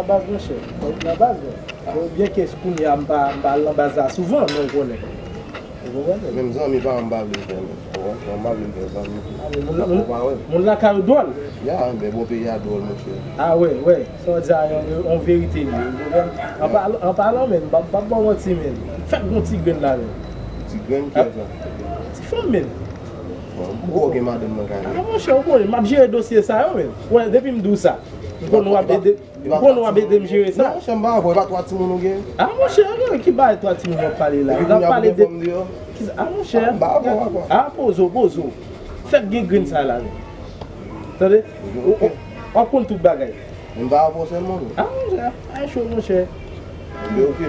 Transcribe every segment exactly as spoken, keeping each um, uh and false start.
Baz, monchè. Nan baz, non. Byenke kounye a m pa, m pa al nan baz la souvan, men ou konnen. Ou konprann? Menm zanmi pa m, m pa vle l fè, men. Ou konprann? M pa vle l fè zanmi. Ah, men moun, moun, moun lakay ou dwòl? Ya, men bon peyi a dwòl, monchè. Ah, wè, wè. Sa w di a, yon, yon verite li ye, ou konprann? An pal-, an palan, men, m p ap, p ap ba w manti, men. Fèk gon ti grenn la, men. Ti grenn kiyès la? Ti fanm, men. Bon, poukò w gen madanm nan kay la? Ah, monchè, ou konnen, m ap jere dosye sa yo, men. Ou wè, depi m di w sa, m konnen w ap ede, m konnen w ap ede m jere sa. Non, monchè, m pa avè w, e pa twa timoun ou gen? Ah, monchè, ki bagay twa timoun w ap pale la? N ap pale de... Kisa? Ah, monchè. M pa avè w, papa. Ah, poze w, poze w. Fèk gen grenn sa la, men. Tande? Ou, ou, w ap konn tout bagay. M pa avè w sèlman, non. Ah, monchè, ay cho, monchè. Ebyen, oke.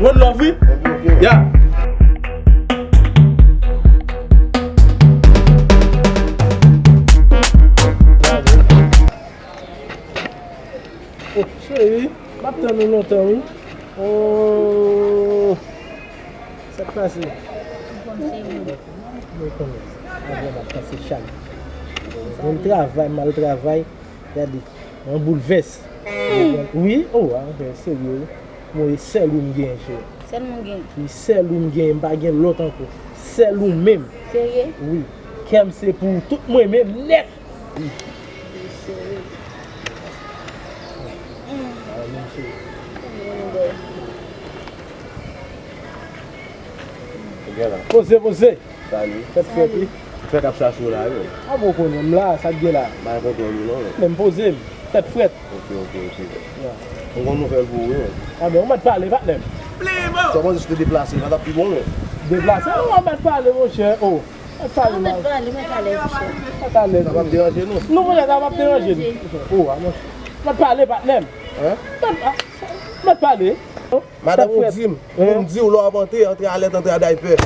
One love, wi. Ebyen, oke. Ya. Oh, cheri, m ap tann ou lontan, wi. Oh. Sa k pase? Mwen konnen. Avè m ap pase chay. Mwen travay, m al travay. Gade, mwen boulvès. Wi, oh, a, monchè, serye, wi. Mwen, e sèl ou m gen, cheri. Sèl ou m gen? Wi, sèl ou m gen, m pa gen lòt ankò. Sèl ou menm. Serye? Wi. Kè m se pou ou tout mwen menm nèt. Wi. Serye. Ah, men cheri. Poze, poze. Salut. Tèt frèt, wi. Fèk ap chache w la, wi. A bon, konnen m la, sa k gen la? M pa konprann ou non, men. Men m poze m. Tèt frèt. Ok, ok, ok. Ya. M gon nouvèl pou ou, wi. A ben, ou mèt pale, patnè m. Sa w panse si w te deplase, sa t ap pi bon, wi. Deplase? Ou mèt pale, monchè. Oh. Mèt pale, mèt pale, monchè. Mèt pale. Sa p ap deranje nou? Non, monchè, sa p ap deranje nou. Oh, a, monchè. Mèt pale, patnè m. Hein? Mèt, a, mèt pale. Madanm ou di m, pou m di w lè w ap antre, antre alèt, antre a daypè.